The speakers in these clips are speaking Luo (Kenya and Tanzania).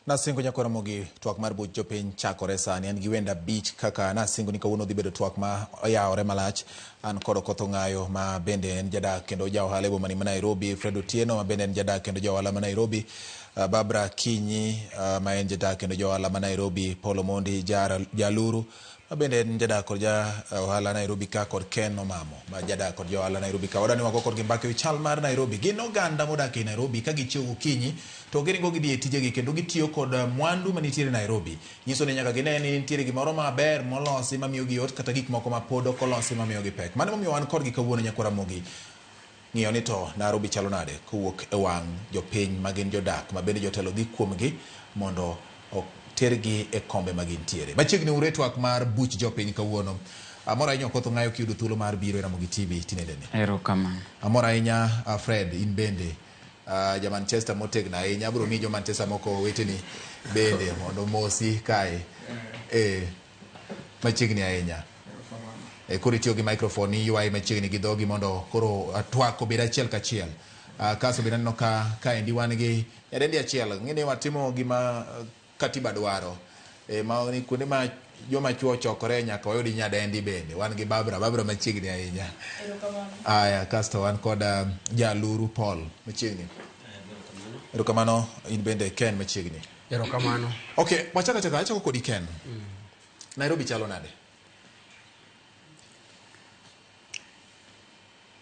Nasingo nyakwa Ramogi, twak mar buch jopiny chakore sani. An gi wenda abich kaka nasingo ni kawuono dhi bedo twak ma oyawore malach. An kod Okoth Ong'ayo ma bende en jadak kendo ja ohala e boma ni ma Nairobi, Fred Otieno ma bende en jadak kendo ja ohala ma Nairobi, Barbara Akinyi ma en jadak kendo ja ohala ma Nairobi, Paul Omondi Jaluru ma bende en jadak kod ja ohala Nairobi ka kod Ken Omamo ma jadak kod ja ohala Nairobi ka. Wadwa ni wago kodgi mbaka ewi chal mar Nairobi. Gin oganda modak ei Nairobi ka gichiew gokinyi to giringo gidhi e tijegi kendo gitiyo kod mwandu manitiere Nairobi. Nyiso ni nyaka gine ni nitiere gimoro maber molosi mamiyogi yot kata gik moko ma pod ok olosi mamiyogi pek. Mano emomiyo wan kodgi kawuono nyakwa Ramogi ng'iyo ni to Nairobi chalo nade kowuok e wang' jopiny ma gin jodak ma bende jotelo dhi kuomgi mondo otergi e kombe ma gintiere. Machiegni uru e twak mar buch jopiny kawuono. Amor ahinya Okoth Ong'ayo kiyudo thuolo mar biro e Ramogi TV tinendeni. Erokamano. Amor ahinya Fred in bende. Ja Manchester motegno ahinya. Abiro miyi jo Manchester moko weteni bende mondo omosi kae. Machiegni ahinya. Koro itiyo gi microphone iywaye machiegni gi dhogi mondo koro twak obed achiel kachiel. Kasto bende aneno ka kaendi wan gi nyadendi achiel. Ng'eni watimo gima katiba dwaro. Ma ni kuonde ma joma chuo ochokore nyaka wayud nyadendi bende. Wan gi Barbara, Barbara machiegni ahinya. Aya, kasto wan kod Jaluru Paul machiegni. Erokamano in bende Ken machiegni. Erokamano. Okay, wachako achaka, achako kodi Ken. Nairobi chalo nade?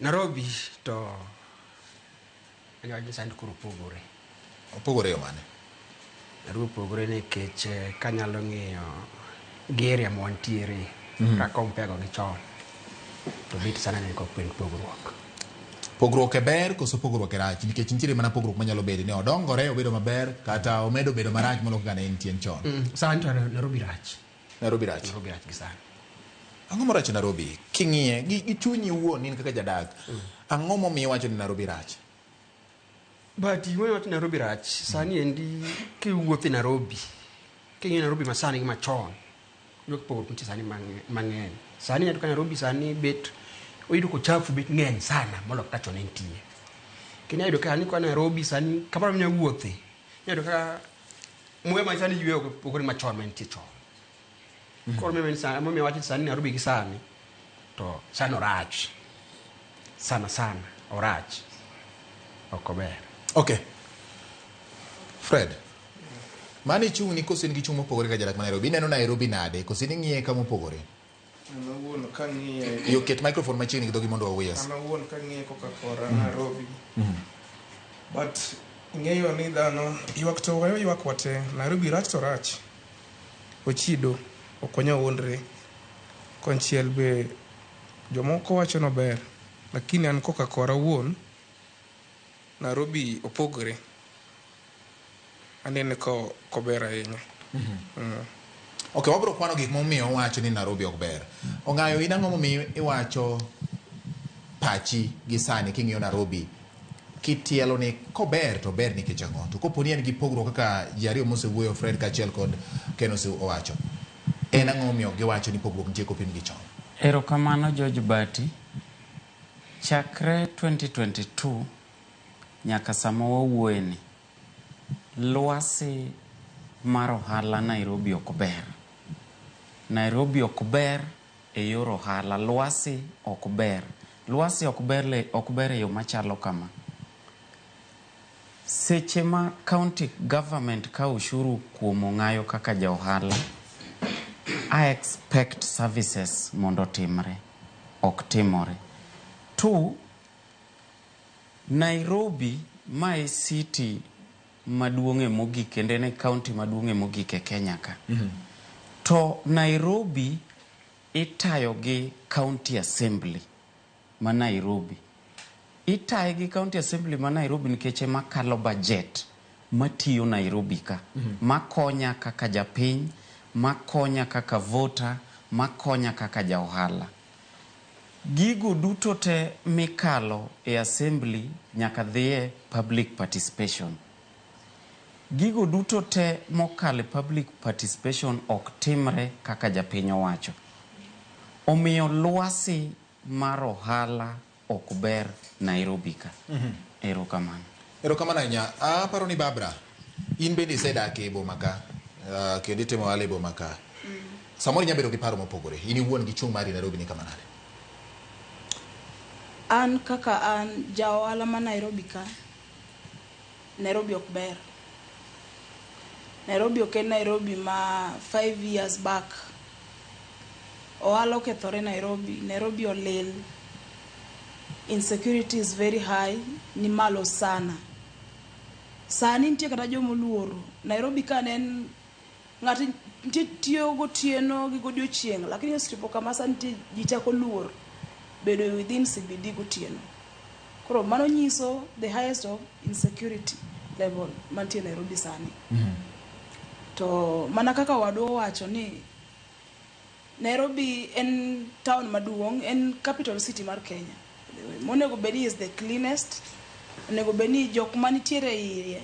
Nairobi to anyalo wacho sani koro opogore. Opogore yo mane? Nairobi opogore nikech kanyalo ng'iyo gi area ma wantiere ka compare go gi chon to bet sana ni ok pogruok. Pogruok e ber koso pogruok e rach? Nikech nitiere mana pogruok manyalo bedo ni odongore obedo maber kata omedo bedo marach moloyo kaka ne entie chon. Sani to Nairobi rach. Nairobi rach. Nairobi rach gi sani. Ang'o marach e Nairobi? King'iye gi chunyi iwuon in kaka jadak. Ang'o momiyo iwacho ni Nairobi rach? But gima wacho Nairobi rach, sani endi kiwuotho e Nairobi, king'iyo Nairobi masani gi machon, iyudo ka pogruok nitie sani mang'eny. Sani ineno ka Nairobi sani bet, oyudo ka ochafu bet ng'eny sana moloyo kaka chon ne nitie. Kendo inya yudo ka ni Nairobi sani kamoro amora minya wuothe, inya yudo ka muya ma sani iyweyo opogore gi machon mane nitie chon. Koro momiyo awacho ni sani Nairobi gi sani, to sani orach. Sana sana, orach. Ok ober. Okay. Fred, mano ichung' ni koso in gi chung' mopogore ka jadak ma Nairobi? Ineno Nairobi nade? Koso in ing'iye kama opogore? An awuon kang'iye... Yo ket microphone machiegni gi dhogi mondo wawuoyes. An awuon kang'iye koka kora Nairobi. But ing'eyo ni dhano ywak to wayo ywak wate. Nairobi rach to rach. Ochido, ok wanyal wuondre. Konchiel be jomoko wacho nober, lakini an koka kora awuon, Nairobi opogore. Anene ka ok ober ahinya. Okay, wabiro kwano gik momiyo owacho ni Nairobi ok ber. Ong'ayo in ang'o momiyo iwacho pachi gi sani king'iyo Nairobi kitielo ni kober to ber nikech ang'o? To kopo ni en gi pogruok kaka ji ariyo mosewuoyo Fred kaachiel kod Ken owacho, en ang'o momiyo giwacho ni pogruok nitie kopim gi chon? Erokamano George Bati. Chakre 2022 nyaka sama wawuoyeni, lwasi mar ohala Nairobi ok ber. Nairobi ok ber e yor ohala, lwasi ok ber. Lwasi ok ber, ok ber e yo machalo kama. Seche ma county government kawo ushuru kuom Ong'ayo kaka ja ohala, I expect services mondo otimre. Ok timore. Two, Nairobi ma e city maduong'e mogik kendo en e county maduong'e mogik e Kenya ka. To Nairobi itayo gi county assembly ma Nairobi. Itaye gi county assembly ma Nairobi nikech ema kalo budget matiyo Nairobi ka. Makonya kaka japiny, makonya kaka voter, makonya kaka ja ohala. Gigo duto te mikalo e assembly nyaka dhiye public participation. Gigo duto te mokalo e public participation ok timre kaka japiny owacho. Omiyo lwasi mar ohala ok ber Nairobi ka. Erokamano. Erokamano ahinya. Aparo ni Barbara, In bende isedak e boma ka, kendo itimo ohala e boma ka. Samoro inyalo bedo gi paro mopogore. In iwuon gi chung' mari Nairobi ni kama nade? An kaka an ja ohala ma Nairobi ka, Nairobi ok ber. Nairobi ok en Nairobi ma 5 years back. Ohala okethore Nairobi, Nairobi olil. Insecurity is very high, ni malo sana. Sani nitie kata joma oluoro. Nairobi ka ne en ng'ato nitie tiyo gotieno gi godiochieng', lakini osechopo kama sani nitie ji chako luor bedo within CBD gotieno. Koro mano nyiso the highest of insecurity level mantie Nairobi sani. To mana kaka wadwa owacho ni Nairobi en town maduong', en capital city mar Kenya. Monego bed ni is the cleanest, onego bed ni jok manitiere e iye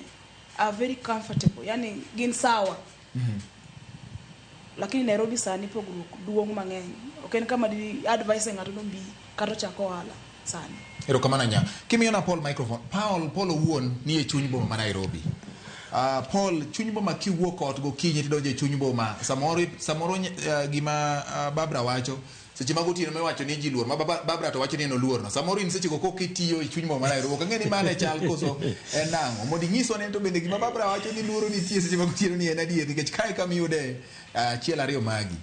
are very comfortable, yani gin sawa. Lakini Nairobi sani pogruok duong' mang'eny. Ok en kama di advise ng'ato nobi kata ochak ohala sani. Erokamano nya. Kimiyo na Paul microphone. Paul owuon ni e chuny boma ma Nairobi. Paul, chuny boma kiwuok ot gokinyi tidonjo e chuny boma, samoro gima Babra wacho seche mag otieno miwacho ni ji luor ma Babra to wacho ni en oluor no. Samoro in seche go kok itiyo e chuny boma ma Nairobi. Ok ang'e ni mano e chal koso en nang'o. Mondo inyiswa ni to bende gima Babra wacho ni luoro nitie seche mag otieno ni en adier nikech kae kama iyude achiel ariyo magi.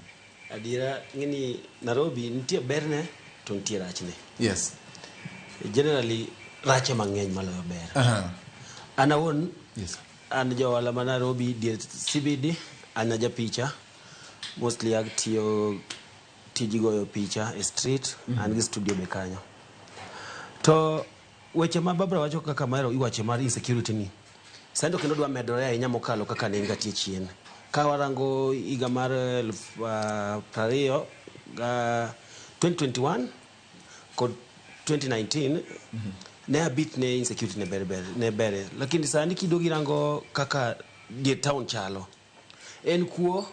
Adiera ng'eni Nairobi nitie berne to nitie rachne. Generally rache mang'eny maloyo ber. An awuon an ja ohala ma Nairobi dier CBD, an aja picha. Mostly atiyo tij goyo picha e street, an gi studio be kanyo. To weche ma Babra wacho kaka mar iwacho mar insecurity ni sani to kendo dwa medore ahinya mokalo kaka ne en gatie chien. Ka warango higa mar eluf prariyo ga 2021 kod 2019 ne abit ne insecurity ne ber ber ne bere, lakini sani kiduogo irango kaka dier town chalo en kuo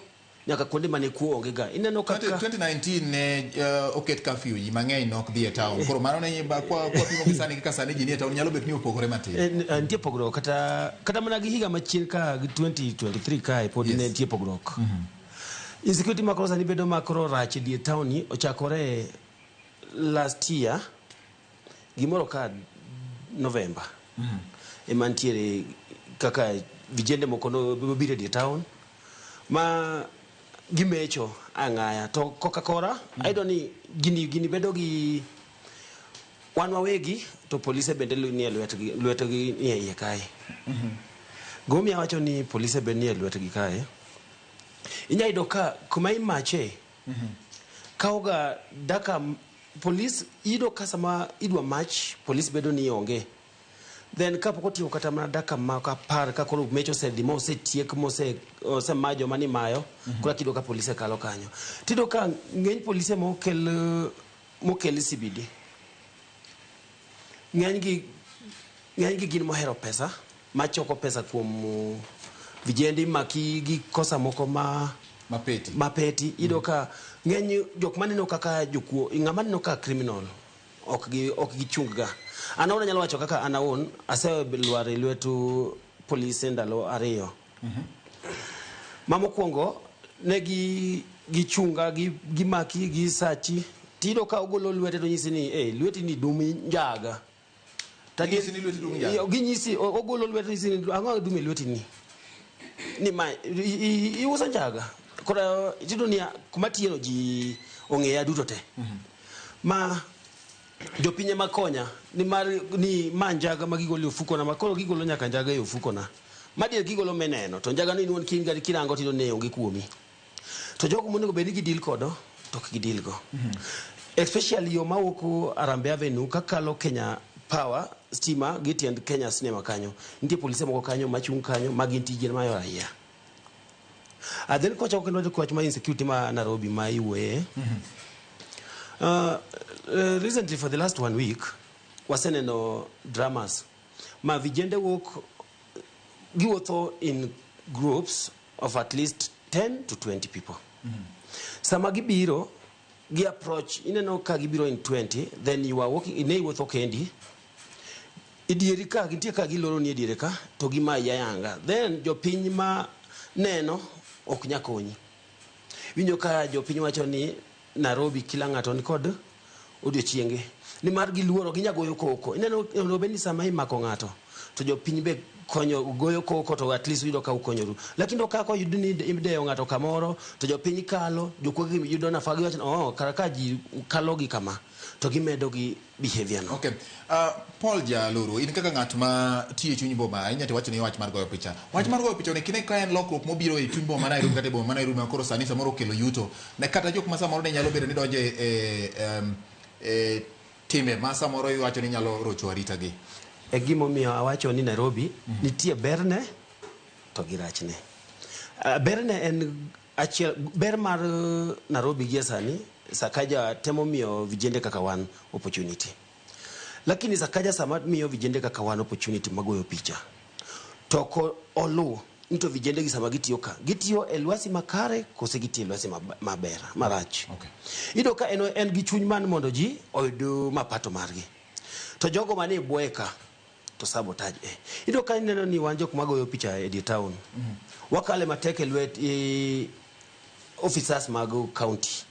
nyaka kuonde mane kuo onge ga ineno kaka 2019 ne oket curfew, ji mang'eny nok dhi e town. Koro mano ne kwa pimo gi sani, kaka sani ji ni e town nyalo bet ni opogore matin. Nitie pogruok kata mana gi higa machien ka gi 2023 kae pod ne nitie pogruok. Insecurity makoro sani bedo makoro rach e dier town ni ochakore last year gimoro ka November ema nitiere kaka vijende moko nobiro e dier town ma gimecho ang'aya to koka kora ayudo ni gini bedo gi wan wawegi to polise bende nie lwetgi lwetgi nie iye kae. Gimomiyo awacho ni polise bende nie lwetgi kae, inya yudo ka kuma imache kawoga daka polis iyudo ka sama idwa mach polis bedo ni onge, then kapok otieko kata mana dakika moko 10 ka koro mecho osedhi ma osetiek mose osema joma ni mayo koro kiyudo ka polise kalo kanyo tiyudo ka ng'eny polise mokel CBD ng'eny gi gin mohero pesa machoko pesa kuom vijende maki gi kosa moko ma mapeti mapeti. Iyudo ka ng'eny jok maneno kaka jokuo ng'ama neno ka criminal ok gichung ga. An awuon anyalo wacho kaka an awuon aselwar e lwet polise ndalo 2. Ma mokwongo ne gi gichunga gi gimaki gi sachi tiyudo ka ogolo lwete to nyisi ni eh lweti ni dum njaga. Ginyisi ni lweti dum njaga? Ginyisi ogolo lwete nyisi ni ang'o dum e lweti ni ni ma iuso njaga. Koro tiyudo ni kuma tiyo ji ong'eya duto te ma jopiny ema konya nimar ni ma njaga ma gigolo e ofukona ma koro gigolo nyaka njaga e ofukona madier gigolo mineno to njaga no in iwuon kin kirango tiyudo ni onge kuomi to jogo monego bed ni gidil kodo to ok gidil go, especially yo mawuok Harambee Avenue kakalo Kenya Power stima gi tiend Kenya Cinema kanyo nitie polise moko kanyo machung' kanyo ma gin tijgi mayo raia. Then kochako kendo wach mar insecurity ma Nairobi ma iwuoye recently for the last one week waseneno dramas ma vijende wuok giwuotho in groups of at least 10 to 20 people. Sama gibiro gi approach ineno ka gibiro in 20, then you are walking ne iwuotho kendi. E dieri ka gintie ka giloro ni e diere ka to gimayi ayanga. Then jopiny ma neno ok nya konyi. Winjo ka jopiny wacho ni Nairobi kila ng'ato ni kod odiochienge. Nimar giluoro ginya goyo koko. Ineno onego bed ni sama imako ng'ato to jopiny be konyo goyo koko to at least uyudo ka ukonyoru. Lakini to kaka oyud ni ideyo ng'ato kamoro to jopiny kalo, jokuoge yudo nafas giwacho ni oh kara ka ji kalo gi kama to gimedo gi behavior no. Okay. Paul Jaluru, in kaka ng'at ma tiyo e chuny boma, ahinya to iwacho ni wach mar goyo picha. Wach mar goyo picha ni kine ka en lokruok mobiro e chuny boma ma Nairobi kata e boma ma Nairobi ma koro sani samoro okelo yuto. Ne kata jok ma samoro ne nyalo bedo ni donjo e timbe ma samoro iwacho ni nyalo rocho arita gi. E gimomiyo awacho ni Nairobi nitie berne to gi rachne. Berne en achiel, ber mar Nairobi gie sani, Sakaja temo miyo vijende kaka wan opportunity. Lakini Sakaja sama miyo vijende kaka wan opportunity magoyo picha, to ok oluw ni to vijende gi sama gitiyo ka, gitiyo e lwasi makare kose gitiyo e lwasi maber, marach. Iyudo ka en gi chuny man mondo ji oyud mapato margi. To jogo manie bwoye ka, to sabotage e. Iyudo ka ineno ni wan jok magoyo picha e dier town. Wakale matek e lwet officers mag county.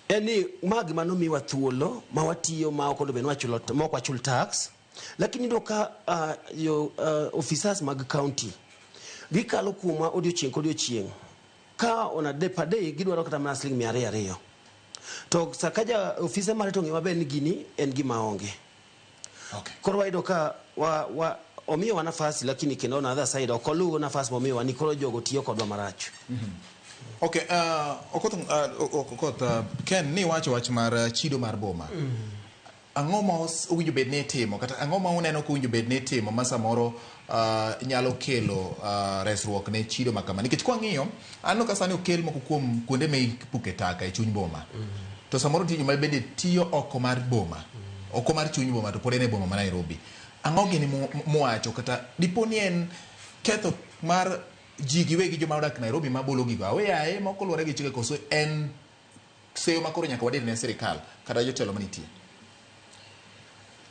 En ni ma gima nomiwa thuolo ma watiyo ma ok onego bed ni wachulo, ma ok wachul tax. Lakini iyudo ka officers mag county gikalo kuomwa odiochieng' kodiochieng'. Ka on a day per day gidwaro kata mana siling 200 200. To Sakaja ofise mare to ng'e maber ni gini en gima onge. Koro wayudo ka wa omiyowa nafasi lakini kendo on other side ok oluw nafas momiyowa ni koro jogo tiyo kodwa marach. Okay, Okoth, Ken ni wacho wach mar chido mar boma. Ang'o ma owinjo bed ni itimo kata ang'o ma uneno ka owinjo bed ni itimo ma samoro nyalo kelo resruok ne chido ma kama? Nikech kwang'iyo, aneno ka sani okel moko kuom kuonde ma ipuke taka e chuny boma. To samoro nitie joma bende tiyo oko mar boma, oko mar chuny boma to pod en e boma ma Nairobi. Ang'o gini muwacho kata dipo ni en ketho mar ji giwegi joma odak Nairobi ma bolo gigo aweyaye ma ok oluwore gi chike koso en seyo ma koro nyaka wadir ne sirikal kata jotelo manitie?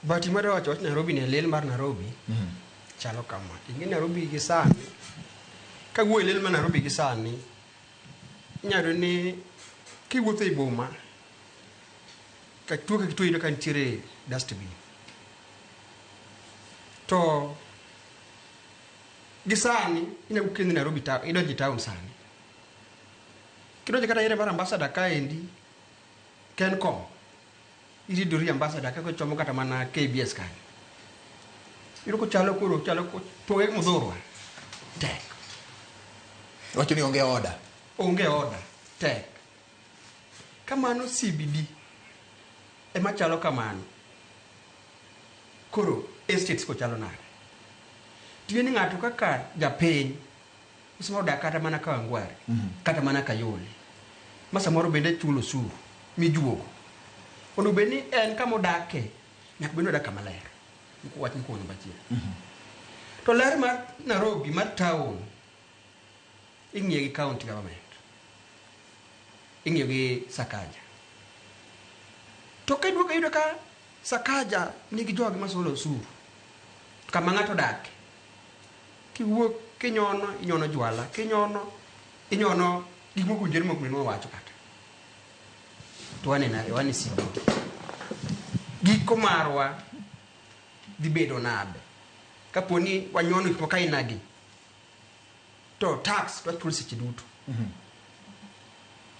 But gima wacho wach Nairobi ni lil mar Nairobi chalo kama. Ing'e Nairobi gi sani, kawuoyo e lil mar Nairobi gi sani, inyalo yudo ni kiwuotho ei boma, ka tuo ka kituo iyudo ka nitiere dustbin. To gi sani, inyalo wuok kidhi Nairobi idonjo e town sani. Kidonjo kata area mar Ambassador kaendi, Kencom, iridori Ambassador kaka ichomo kata mana KBS kanyo. Iyudo kochalo koro chalo poge Muthurwa. Tek. Wacho ni onge order. Onge order. Tek. Kamano CBD ema chalo kamano. Koro estates ko chalo nade? Tiende ni ng'ato kaka japiny samoro odak kata mana Kawangware, kata mana Kayole, ma samoro bende chulo osuru mijuogo. Onego bed ni en kama odake, nyaka bed ni odak kama ler. Wach mokwongo namba achiel. To ler mar Nairobi mar town ing'iyo gi county government. Ing'iyo gi Sakaja. To kiduogo iyudo ka Sakaja nigi jogi masolo osuru. Kama ng'ato odake. Kiwuok kinyono, inyono jwala, kinyono, inyono gik moko owinjore mok onego wacho kata. To wane nade, wane CBD. Giko marwa dhi bedo nade? Kapo ni wanyono gik moko aina gi, to tax to wachulo seche duto.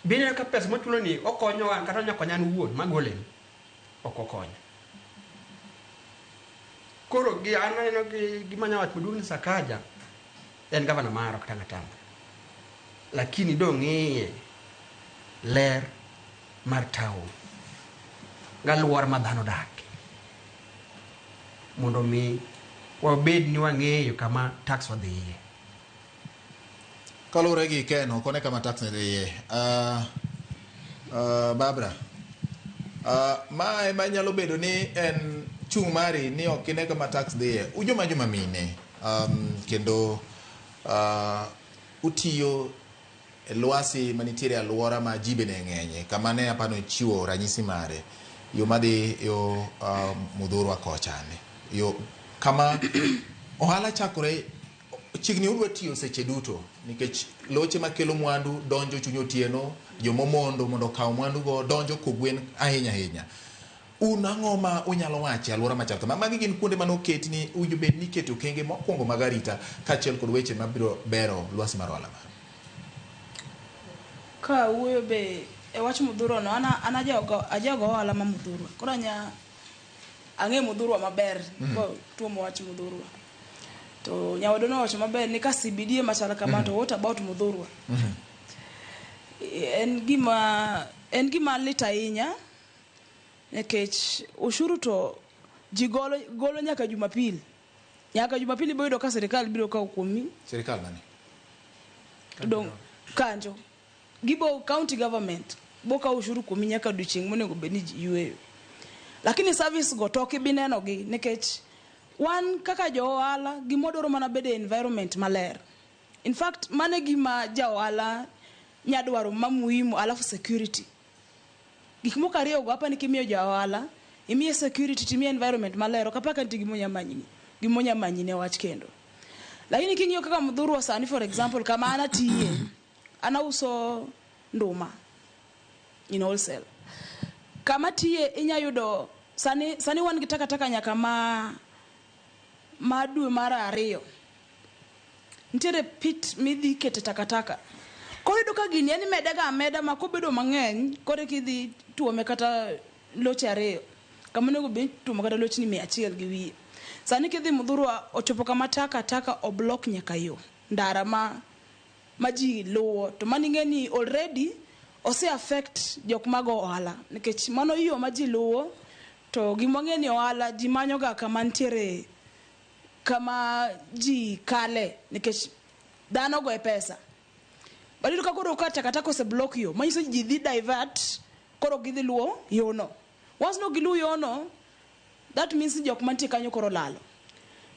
Be ineno ka pesa mwachulo ni okonyowa kata onya konya an owuon magole ni? Ok okonya. Koro gi an aneno gi gima anya wacho maduong' ni Sakaja en gavana mara ok tang' atanga. Lakini dong'iye ler mar town galwora ma dhano odake mondo mi wabed ni wang'eyo kama tax wadhiye. Kaluwore gi Ken, ok one kama tax ne dhiye. Barbara, ma ema nyalo bedo ni en chung' mari ni ok ine kama tax dhiye. Ujoma joma mine, kendo utiyo e lwasi manitiere alwora ma ji bende ng'enye, kama ne apano chiwo ranyisi mare, yo madhi yo Muthurwa kochane. Yo kama ohala chakore chiegni udwa tiyo seche duto nikech loche makelo mwandu donjo chuny otieno, jomomondo mondo okaw mwandu go donjo kogwen ahinya ahinya. Un ang'o ma unyalo wacho e alwora machal kama? Magi gin kuonde mane oket ni owinjo bed ni iketo okenge mokwongo mag arita kaachiel kod weche mabiro bero lwasi mar ohala maru. Ka wuoyo be e wach Mudhurwa no, an an ajago ohala ma Mudhurwa. Koro anya ang'e Mudhurwa maber ko tuomo wach Mudhurwa. To nyawadwa nowacho maber ni ka CBD ema chal kama to what about Mudhurwa? En gima lit ahinya nikech ushuru to ji golo, golo nyaka Jumapil. Nyaka Jumapil ibiro yudo ka sirikal biro kawo kuomi. Sirikal nani? Dong kanjo gibo county government bo kawo ushuru kuomi nyaka odiochieng' monego bed ni ji yweyo. Lakini service go to ok ibi nenogi nikech wan kaka jo ohala gima dwaro mana bedo e environment maler. In fact, mano e gima ja ohala nya dwaro ma muhimu alafu security. Gik moko ariyo go apani kimiyo ja ohala, imiye security timiye environment maler, ok apar ka nitie gima onya manyi gima onya manyi ne wach kendo. Lakini king'iyo kaka Mudhurwa sani for example kama an atiye, an auso nduma in wholesale. Kama tiye inya yudo sani sani wan gi takataka nyaka ma dwe mar ariyo. Nitiere pit midhi kete takataka. Koro iyudo ka gini en imede ga ameda ma kobedo mang'eny koro eka idhi tuome kata loche ariyo. Kama onego bed ni ituomo kata lochni 100 gi wiye. Sani kidhi Mudhurwa ochopo kama takataka oblok nyaka yo ndara ma ji luwo to mano ing'e ni already ose affect jok mago ohala nikech mano yo ma ji luwo to gima wang'e ni ohala ji manyo ga kama nitiere kama ji kale nikech dhano go e pesa. But iyudo ka koro ka takataka ose block yo manyiso ni ji dhi divert koro gidhi luwo yono. Once no giluw yono that means ni jok mantie kanyo koro lalo.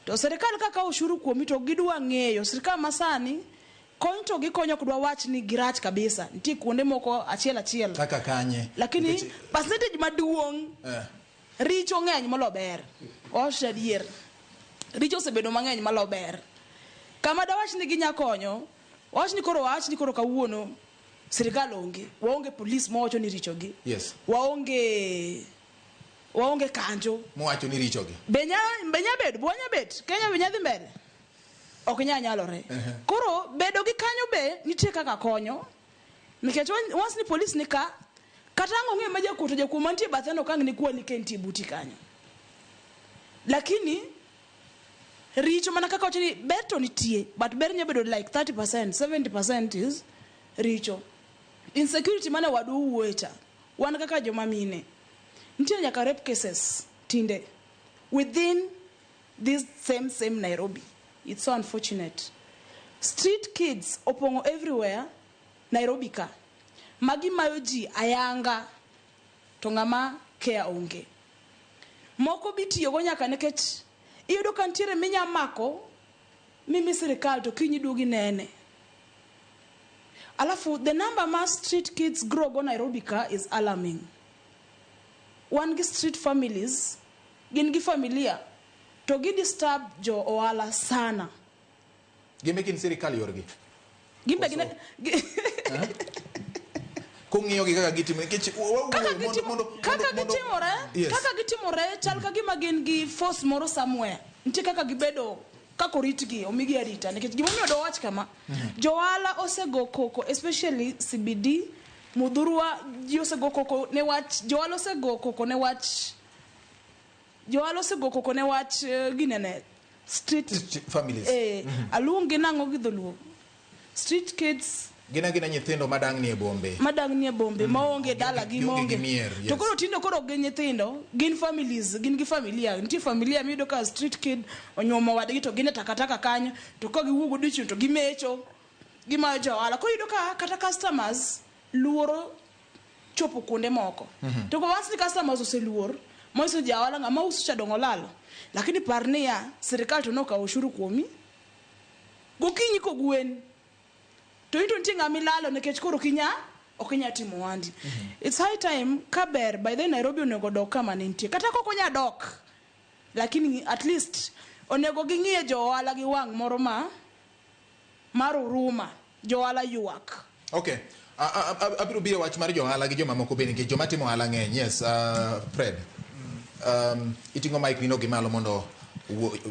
To sirikal ka kawo ushuru kuomi to gidwa ng'eyo sirikal masani kony to gikonyo ok dwa wach ni girach kabisa. Nitie kuonde moko achiel achiel. Kaka kanye? Lakini percentage maduong' richo ng'eny molo ber. Wawach adier. Richo osebedo mang'eny malo ber. Kama dawach ni ginya konyo, wawach ni koro kawuono sirikal onge. Waonge police mawacho ni richogi. Waonge kanjo. Mowacho ni richogi. Be nya bet, be wanya bet. Kenya be nya dhi mbele. Ok nya nyalore. Koro bedo gi kanyo be nitie kaka konyo. Nikech once ni police ni ka, kata ang' ong'e ma jakuo to jakuo mantie bathe no kang' ni kwali ka entie buti kanyo. Lakini richo mana kaka wacho ni ber to nitie, but ber nya bedo like 30%, 70% is richo. Insecurity mane wadu wuoye cha, wan kaka joma mine, nitie nyaka rape cases tinde within this same same Nairobi. It's so unfortunate. Street kids opong'o everywhere Nairobi ka. Magi mayo ji ayanga to ng'ama care onge. Moko bitiyogo nyaka nikech iyudo ka nitiere minya mako mimi sirikal to kiny iduogi nene. Alafu the number ma street kids grow go Nairobi ka is alarming. Wan gi street families, gin gi familia, to gi disturb jo ohala sana. Gin be gin sirikal yorgi. Gin be gin Kung'iyo gi kaka gitimo nikech wawuoyo kaka mondo kaka gitimore kaka gitimore chal ka gima gin gi force moro somewhere nitie kaka gibedo kaka oritgi omigi arita nikech gimomiyo dowach kama johala osego koko especially CBD Mudhurwa ji osego koko ne wach johala osego koko ne wach johala osego koko ne wach ginene street Street families. Aluongi nang'o gi dholuo street kids Gin agina nyithindo madang'ni e bombe. Madang'ni e bombe maonge dalagi gionge maonge gi mier, to yes. koro tinde koro ok gin nyithindo gin families gin gi familia nitie familia miyudo ka street kid onyuomo wadgi to gin e takataka kanyo to ka giwuok godiochieng' to gimecho gimayo jo ohala koro iyudo ka kata customers luoro chopo kuonde moko to ko once ni customers oseluor manyiso ni ja ohala ng'ama uso cha dong' olalo lakini par niya sirikal to nokawo ushuru kuomi gokinyi kogwen to in to nitie ng'ama ilalo nikech koro ok inya timo ohandi it's high time ka ber by then Nairobi onego dok kama ne nitie kata kok onya dok Lakini at least onego ging'iye jo ohala gi wang' moro ma mar huruma. Jo ohala ywak. Okay. Abiro biro wach mar jo ohala gi jomamoko bende nikech joma timo ohala ng'eny. Yes, Fred. Iting'o mic nino gi malo mondo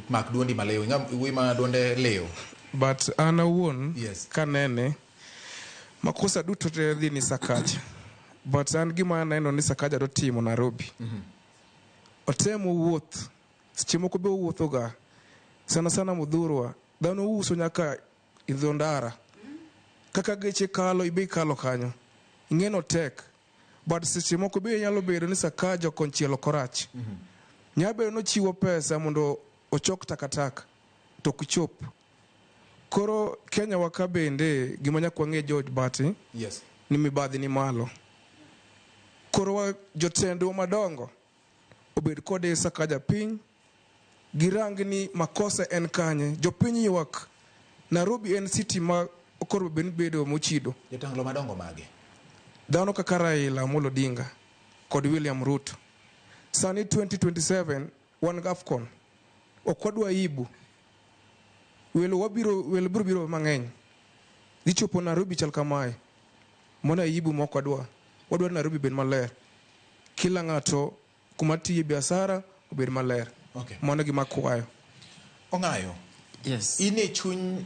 mak duondi maliw. Ing'a wuoyi ma duonde liw. But an awuon Yes. kanene makosa duto te dhi ni Sakaja. But an gima aneno ni Sakaja dotimo Nairobi. Otemo wuoth. Seche moko be owuotho ga. Sana sana Mudhurwa. Dhano uso nyaka e dho ndara. Kaka geche kalo ibe ikalo kanyo. Ing'e no tek. But seche moko be nyalo bedo ni Sakaja konchiel ok orach. Nyalo bedo ni ochiwo pesa mondo ochok takataka to ok chop. Koro Kenya wa ka bende gima nyaka wang'e George Bati ni mibadhi ni malo. Koro wa jotendwa madongo obed kode Sakaja piny girang ni makosa en kanye. Jopiny ywak. Nairobi en city ma koro bed ni bedo mochido. Jotelo madongo mage? Dhano kaka Raila Amolo Odinga kod William Ruto. Sani 2027 wan gi AFCON. Ok wadwa aibu. Welo wabiro welo biro biro mang'eny. Dhi chopo Nairobi chal kamae. Mano aibu ma ok wadwa. Wadwa ni Nairobi bed maler. Kila ng'ato kuma tiye biashara obed maler. Okay. Mano e gima akwayo. Ong'ayo. Yes. In e chuny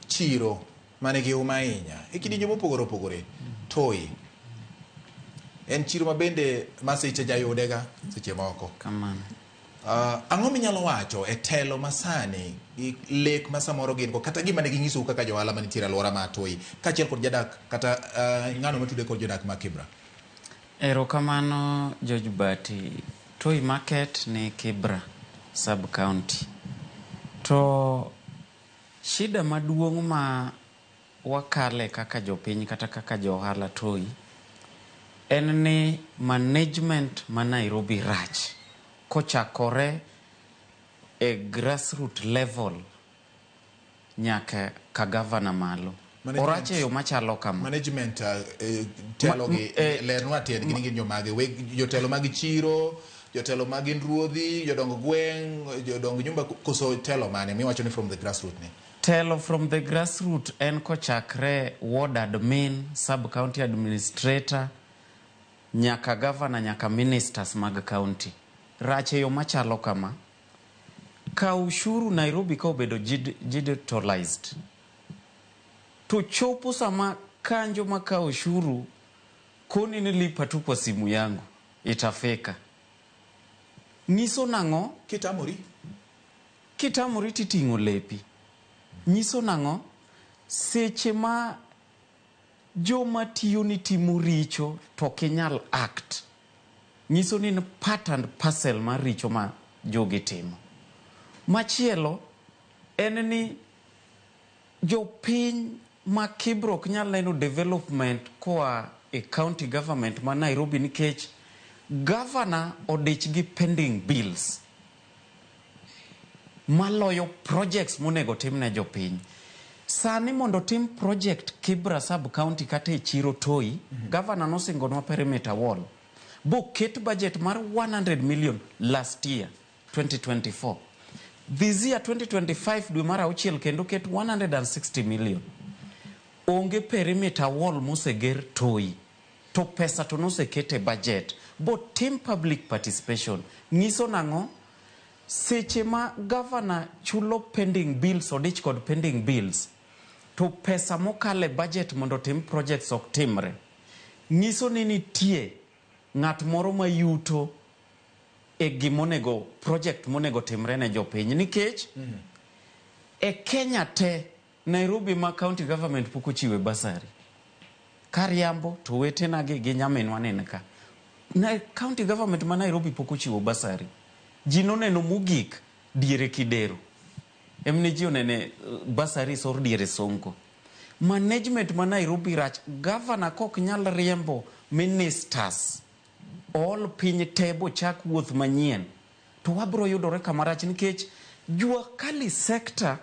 chiro manigi huma ahinya e kidienje mopogore opogore. Toi. En chiro ma bende masiche jayudega seche moko. Kamano. Ang'o minyalo wacho e telo masani gi lek ma samoro gin go kata gima ne ginyisou kaka johala manitiere e alwora ma Toi kaachiel kod jadak kata ng'ano matude kod jodak ma Kibra? Erokamano George Bati. Toi Market ni Kibra sub county. To shida maduong' ma wakale kaka jopiny kata kaka jo ohala Toi en ni management ma Nairobi rach kochakore e grassroot level nyaka ka gavana malo. Orach e yo machalo kama. Management telo gi lernwa tiendgi ni gin jomage. Weg jotelo mag chiro, jotelo ma gin ruodhi, jodong gweng', jodong nyumba koso telo mane miwacho ni from the grassroot ni? Telo from the grassroot en kochakre ward admin, sub county administrator, nyaka governor, nyaka ministers mag county. Rach e yo machalo kama. Ka ushuru Nairobi ka obedo digitalized, to chopo sama kanjo ma kawo ushuru koni ni lipa tu kwa simu yangu itafika. Nyiso nang'o? Kitamori? Kitamori titing'o lepi. Nyiso nang'o? Seche ma joma tiyo ni timo richo to ok inyal act. Nyiso ni en part and parcel mar richo ma jogi timo. Machielo en ni jopiny ma Kibra ok nyal neno development koa e county government ma Nairobi nikech governor odich gi pending bills maloyo projects monego tim ne jopiny. Sani mondo tim project Kibra sub county kata e chiro Toi, governor nosingonwa perimeter wall. Boket budget mar 100 million last year 2024. This year 2025 dwe mar auchiel kendo ket 160 million. Onge perimeter wall moseger Toi. To pesa to noseket e budget. Bo tim public participation. Nyiso nang'o? Seche ma governor chulo pending bills, odich kod pending bills, to pesa mokalo e budget mondo otim projects ok timre. Nyiso ni nitie ng'at moro mayuto e gimonego project monego timre ne jopiny nikech e Kenya te Nairobi ma county government pok ochiwe bursary. Kariambo to wetena gi gi nyaminwa nin ka. Na county government ma Nairobi pok ochiwo bursary. Ji noneno mogik diere Kidero. Emne ji onene bursary sor diere Sonko. Management ma Nairobi rach. Governor kok nyal riembo ministers all piny te bochak wuoth manyien to wabro yudore kama rach nikech jua kali sector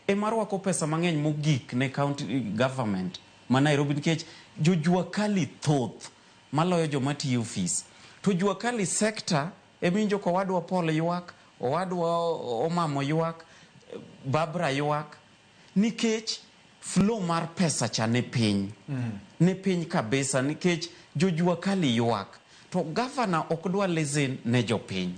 ema rwako pesa mang'eny mogik ne county government ma Nairobi nikech jo jua kali thoth maloyo joma tiyo ofis. To jua kali sector Emiwinjo ka owadwa Paul ywak, owadwa Omamo ywak, Babra ywak, nikech flow mar pesa cha ni piny. Ni piny kabisa nikech jojua kali ywak. To gavana ok dwa listen ne jopiny.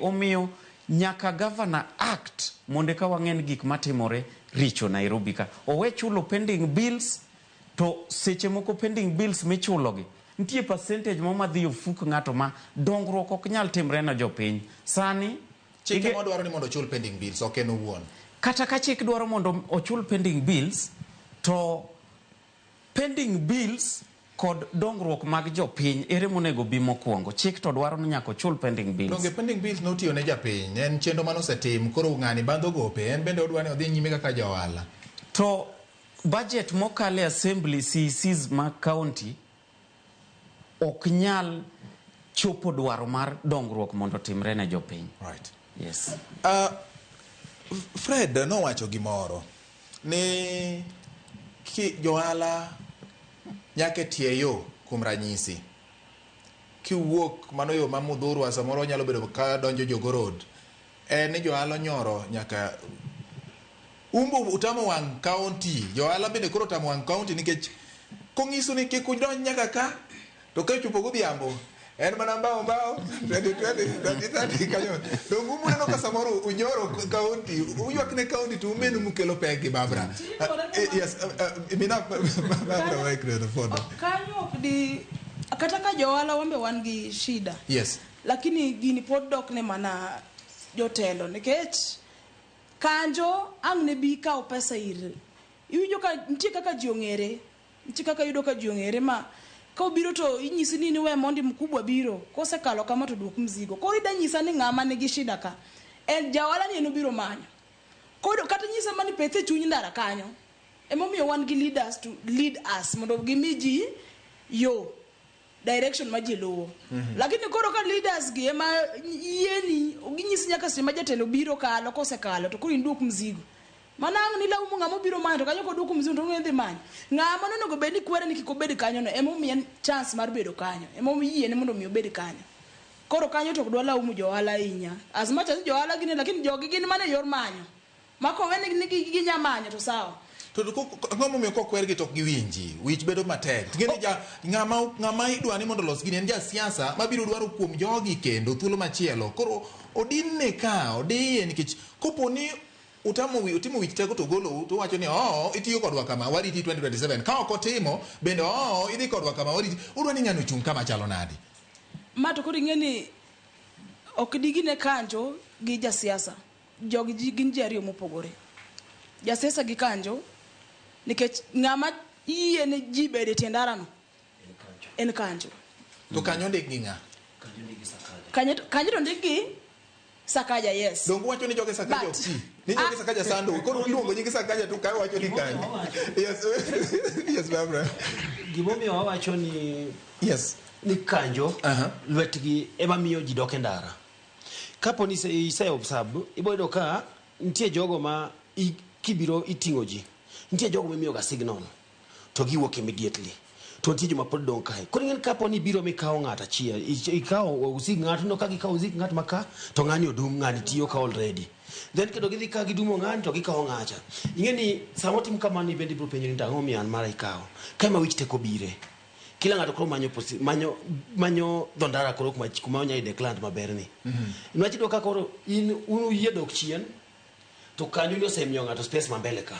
Omiyo nyaka gavana act mondo eka wang'e ni gik matimore richo Nairobi ka. Owe chulo pending bills to seche moko pending bills michulogi nitie percentage moro madhi e ofuk ng'ato ma dongruok ok nyal timre ne jopiny. Sani Chike modwaro ni mondo ochul pending bills ok en owuon. Kata ka chik dwaro mondo ochul pending bills to pending bills kod dongruok mag jopiny ere monego bi mokwongo? Chik to dwaro ni nyaka ochul pending bills. Donge pending bills notiyo ne japiny, en chenro mane osetim, koro ng'ani bandho gope, en bende odwa ni odhi nyime kaka ja ohala. To budget mokalo e assembly CECs mag county ok nyal chopo dwaro mar dongruok mondo otimre ne jopiny. Right. Yes. Fred nowacho gimoro ni ki johala nyaka e tie yo kuom ranyisi kiwuok mano yo ma Muthurwa samoro nyalo bedo ka donjo Jogoo Road en ni johala onyoro nyaka umbo utamo wang' county johala bende koro otamo wang' county nikech kong'isu ni kik udonj nyaka ka to ka ochopo godhiambo en mana mbao mbao 20 20 30 30 kanyo donge umuneno ka samoro unyoro county uywak ne county to umenu mukelo pek gi Babra. Yes, mina Babra microphone fodo. Kanyo ok di kata ka johala wambe wan gi shida. Lakini gini pod dok ne mana jotelo nikech kanjo ang' ne bi kawo pesa ir iwinjo ka nitie kaka ji ong'ere nitie kaka iyudo ka ji ong'ere ma ka obiro to inyisi ni niwe mondi mkubwa biro kosekalo kama to duok mzigo koro ida nyisa ni ng'ama nigi shida ka en jaohala ni en obiro manyo koro kata nyisa mani pethe e chuny ndara kanyo emomiyo wan gi leaders to lead us mondo gimi ji yo direction ma ji luwo. Lakini koro ka leaders gi ema yieni ginyisi nyaka seche ma jatelo biro kalo kosekalo to koro induok mzigo. Mana ang' nilaumo ng'ama obiro manyo to kanyo koduoko mzigo to ong'e dhi manyo. Ng'ama nonego bed ni kwere ni kik obed kanyo no ema omiye chance mar bedo kanyo. Ema oyiene mondo mi obed kanyo. Koro kanyo to ok dwa laumo jo ohala ahinya. As much as jo ohala gine lakini jogi gin mana e yor manyo. Ma kowenegi ni ginya manyo to sawa. To ang'o momiyo kokwergi to ok giwinji? Wich bedo matek. Ting'e ni ja ng'ama ng'ama idwa ni mondo olos gini en ja siasa mabiro dwaro kuom jogi kendo thuolo machielo. Koro odinne ka, odiye nikech kopo ni utamo utimo wich teko to ogolou to uwacho ni oo itiyo kodwa kama wariti 2027. Ka ok otimo bende oo idhi kodwa kama wariti. Udwa ni ng'ani ochung' kama chalo nade? Ma to koro ing'e ni ok digine kanjo gi jasiasa. Jogi ji gin ji ariyo mopogore. Jasiasa gi kanjo nikech ng'ama yie ne ji bedo e tie ndara no en kanjo. To kanyo ondik gi ng'a? Kanyo kanyo to ondik gi Sakaja, yes. Donge uwacho ni joge Sakaja ok ti? Ni joge Sakaja sando. Koro uluongo nying Sakaja to kae wacho ni kanyo. Yes. Yes, Barbara. Gimomiyo wawacho ni Yes. ni kanjo lwetgi ema miyo ji dok e ndara. Kapo ni ise observe, ibo yudo ka nitie jogo ma kibiro iting'o ji. Nitie jogo mimiyo ga signal to giwuok immediately. To nitie joma pod dong' kae. Koro ing'e ni kapo ni ibiro mikawo ng'ato achiel, ikawo osig ng'ato, ineno ka gikawo osig ng'at ma ka, to ng'ani odum, ng'ani tiyo ka already. Then kendo gidhi ka gidumo ng'ani to gikawo ng'acha. Ing'e ni sama otim kamano in bende ibiro penjori ni to ang'o momiyo an mara ikawo. Ka ema wich teko bire. Kila ng'ato koro manyo manyo manyo dho ndara koro kuma kuma onyalo yude client maber ni. Niwach iyudo ka koro in un uyie dok chien to kanyo ni osemiyo ng'ato space ma mbele ka.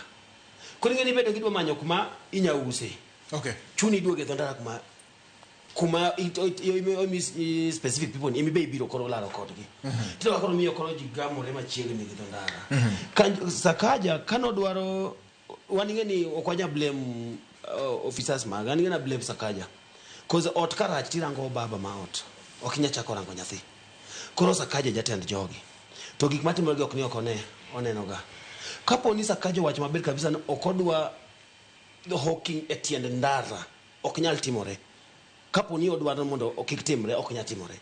Koro ing'e ni bedo gidwa manyo kuma inya use. Chuni iduogo e dho ndara kuma kuma omi specific people ni emi be ibiro koro laro kodgi. Tiyudo ka koro miyo koro ji gamore machiegni gi dho ndara. Sakaja kanodwaro wan ing'e ni ok wanya blame officers mag an ing'e na blame Sakaja cause ot ka rach tirango baba ma ot ok inya chako rango nyathi koro Sakaja jatend jogi to gik matimore gi ok ni ok one oneno ga kapo ni Sakaja owacho maber kabisa ni ok odwa hawking e tiend ndara ok nyal timore kapo ni odwaro mondo kik timre ok nyal timore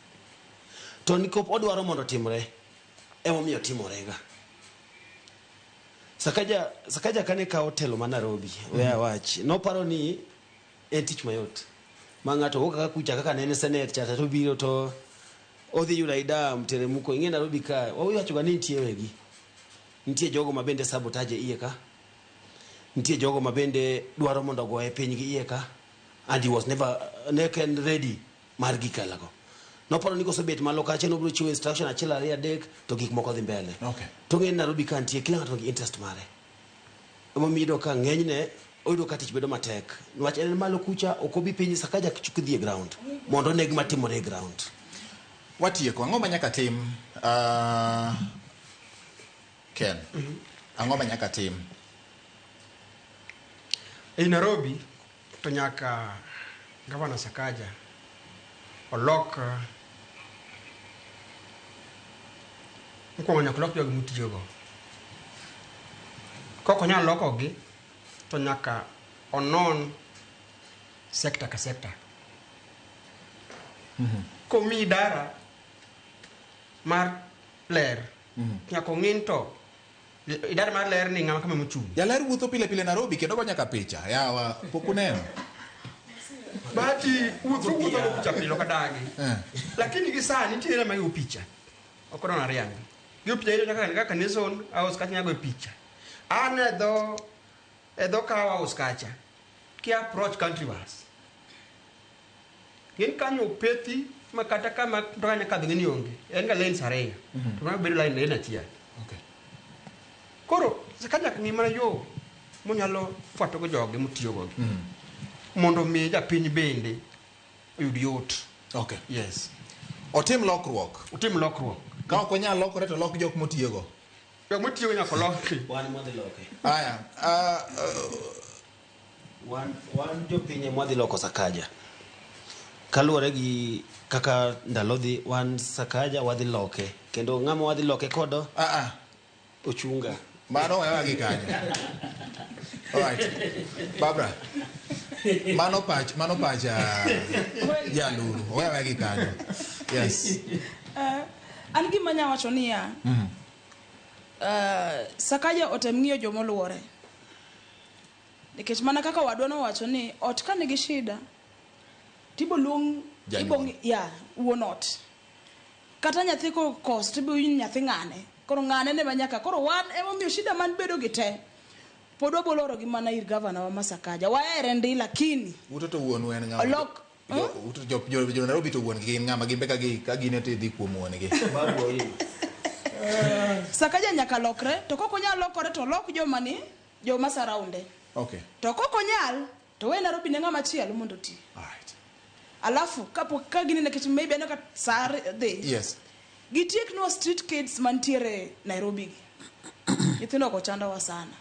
to nikop odwaro mondo timre emomiyo timorega Sakaja, Sakaja kane kawo telo ma Nairobi, we awach, noparo ni en tich mayot. Ma ng'ato wuok kaka kucha kaka ne en senate cha to biro to Odhi yudo aida mteremko. Ing'e Nairobi ka wawacho ga ni nitie wegi. Nitie jogo ma bende sabotage iye ka. Nitie jogo ma bende dwaro mondo ogoye piny gi iye ka. And he was never ne ok en ready mar gik kalago. Noparo ni kosebet malo kacha nobiro chiwo instruction achiel ariyo adek to gik moko dhi mbele. To ng'e ni Nairobi ka nitie kila ng'ato nigi interest mare. Emomiyo iyudo ka ng'enyne oyudo ka tich bedo matek. Niwach en malo kucha ok obi piny Sakaja chuk dhi e ground mondo one gima timore e ground. Watieko. Ang'o ma nyaka tim? Ken. Ang'o ma nyaka tim? Ei Nairobi to nyaka Gavana Sakaja olok mokwongo nyaka olok jogi motiyogo. Kok onyal lokogi to nyaka onon sector ka sector. Komiyi idara mar ler, nyaka ong'i ni to idara mar ler ni ng'ama kama mochung'. Jaler wuotho pile pile Nairobi kendo go nyaka picha. Yawa, pok uneno. Bahati wuotho wuotho go picha pile ok adagi. Lakini gi sani nitiere ma gigo picha. Ok odon ariambi. Gigo picha iyudo kaka kaka Nation House kacha nyago picha. An e dho Kahawa House kacha. Ki approach Country Bus. Gin kanyo opethi ma kata kama mtoka nyaka kadho ng'eni onge. En ga lanes ariyo. To mano bedo line lane achiel. Koro Sakaja nyaka ng'i mana yo monyalo fuato go joge motiyogo gi. Mondo mi japiny bende oyud yot. Yes. Otim lokruok. Otim lokruok. Ka ok onyal lokore to lok jok motiyogo. Jok motiyogo nyaka loki. Wan mwadhi loke. Aya. Wan jopiny ema wadhi loko Sakaja. Kaluwore gi kaka ndalo dhi, wan Sakaja wadhi loke. Kendo ng'ama wadhi loke kodo Ochunga. Mano wewa gi kanyo. Alright. Barbara. Mano pacha jaluru. Wewa gi kanyo. Yes. An gima nya wacho niya, Sakaja otem ng'iyo jomoluore nikech mana kaka wadwa nowacho ni ot ka nigi shida tibo luong Janyuol. ibo ya wuon ot kata nyathi kokoso tibo winj nyathi ng'ane koro ng'ane ne ma nyaka koro wan emomiyo shida man bedo gi te pod waboloro gi mana ir gavana wa ma Sakaja wahere ndi lakini Uto to wuonu en ng'ama? Olok- Jo, uto jo Nairobi to wuon gi gin ng'ama gin be ka gine to idhi kuom wuon gi. Babu Owino. Sakaja nyaka lokre to kok onyal lokore to olok joma ni joma surround to kok onyal to we Nairobi ne ng'ama chielo mondo oti. Alright. Alafu kapok ka ginene nikech maybe aneno ka sa dhi gitieknwa street kids mantiere Nairobi gi nyithindo go chandowa sana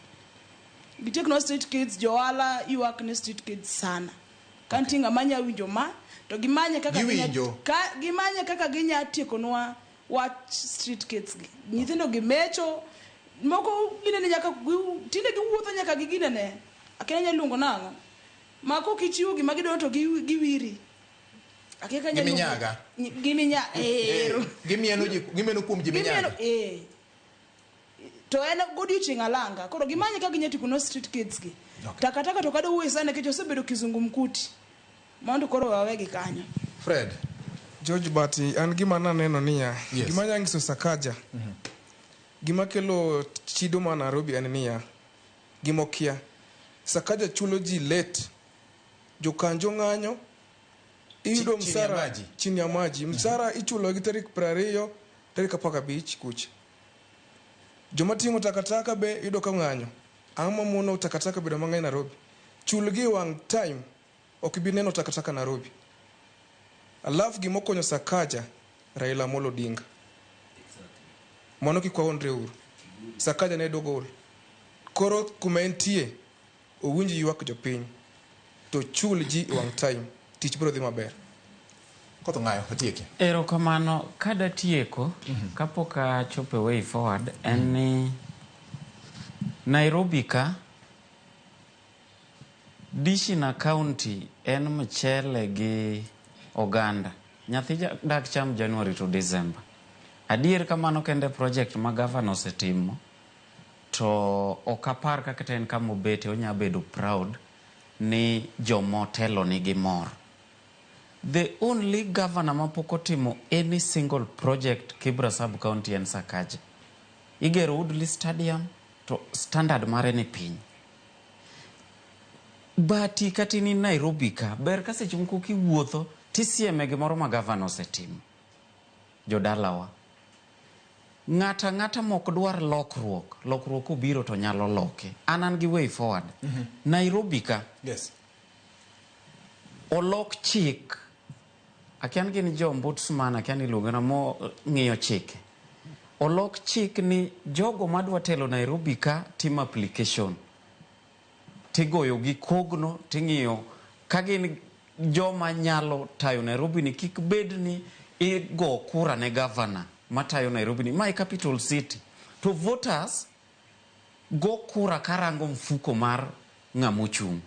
gitieknwa street kids johala ywak ni street kids sana ka nitie ng'ama nya winjo ma to gimanye kaka ginya- Giwinjo. ka gimanye kaka ginya tiekonwa wach street kids gi nyithindo gi mecho moko ginene nyaka tinde giwuotho nyaka gi ginene akia nya luongo nang'o ma kok ichiwo gima gidwaro to giwiri akia ka nya luongo- Giminyaga. Giminya ero Gimieno ji gimieno kuom ji Gimieno minyaga. To en godiochieng' alanga koro gimanye kaka ginya tieko street kids gi takataka to kada wuoye sana nikech osebedo kizungumkuti mondo koro wawegi kanyo. Fred. George Bati, an gima naneno niya, gima nya nyiso Sakaja, gima kelo chido ma Nairobi en niya, gimokia, Sakaja chulo ji late, jokanjo ng'anyo, iyudo Chini ya msara maji. chini ya maji, msara ichulo gi tarik 20, tarik 15 kucha. Joma ting'o takataka be iyudo ka ng'anyo. Ang'o mamono takataka bedo mang'eny Nairobi? Chulgi e wang' time, ok ibi neno takataka Nairobi. Alafu gimokonyo Sakaja, Raila Amolo Odinga. Mano kik waonre uru. Sakaja ne dogol. Koro kuma entie, owinj ywak jopiny. To chul ji e wang' time. Tich biro dhi maber. Koth ng'ayo, otieki. Erokamano. Kadatieko, kapok achopo e way forward, en ni Nairobi ka dishi na county en mchele gi oganda. Nyathi dak cham January to December. Adier kamano kende project ma gavana osetimo to ok apar kaka en kama obete onya bedo proud ni jomotelo nigi mor. The only governor mapok otimo any single project Kibra sub county en Sakaja. Igero Woodley Stadium to standard mare ni piny. Bati kata in Nairobi ka, ber ka seche moko kiwuotho tisieme gimoro ma gavana osetimo. Jodalawa. Ng'ato ang'ata mok dwar lokruok, lokruok obiro to nyalo loke. An an gi way forward. Nairobi ka, olok chik. Akia ni gin jo ombudsman, akia ni iluongo na mo ng'iyo chike. Olok chik ni jogo madwa telo Nairobi ka timo application. Tigoyo gi kogno ting'iyo ka gin joma nyalo tayo Nairobi ni kik bed ni igo kura ne gavana matayo Nairobi ni. Mae capital city. To voters go kura karango mfuko mar ng'ama ochung'.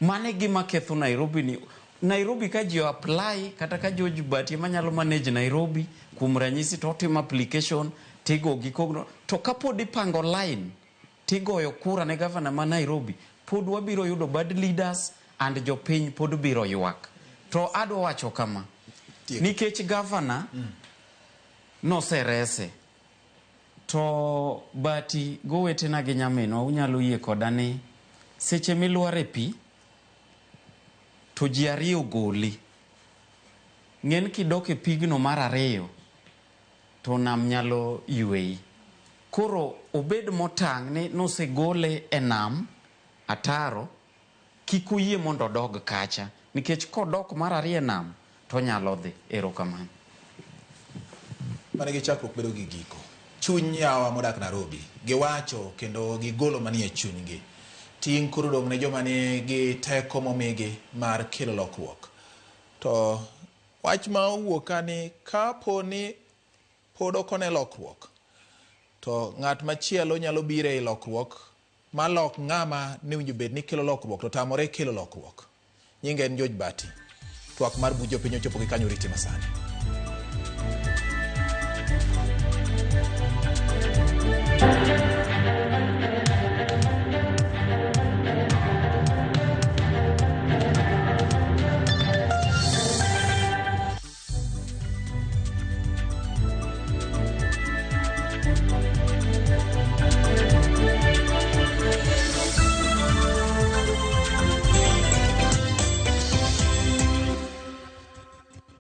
Mano e gima ketho Nairobi ni. Nairobi ka ji apply kata ka George Bati ema nyalo manage Nairobi kuom ranyisi to otimo application tigo gi kogno to kapod ipango line tigoyo kura ne gavana ma Nairobi pod wabiro yudo bad leaders and jopiny pod biro ywak. To adwa wacho kama, Tieko. nikech gavana noserese to Bati gowetena gi nyaminwa unyalo yie koda ni seche milwar e pi to ji ariyo goli. Ng'en kidok e pigno mar ariyo to nam nyalo yweyi. Koro obed motang' ni nosegole e nam ataro, kik oyie mondo odog kacha nikech kodok mar ariyo e nam to onyalo dhi. Erokamano. Mane gi chakruok bedo gi giko. Chuny yawa modak Nairobi, giwacho kendo gigolo manie chunygi. Ting' koro odong' ne joma nigi teko momigi mar kelo lokruok. To wach ma owuok ka ni kapo ni pod ok one lokruok, to ng'at machielo nyalo biro ei lokruok malok ng'ama ne owinjo bed ni kelo lokruok to tamore kelo lokruok. Nyinge en George Bati. Twak mar buch jopiny ochopo gi kanyo oriti masani.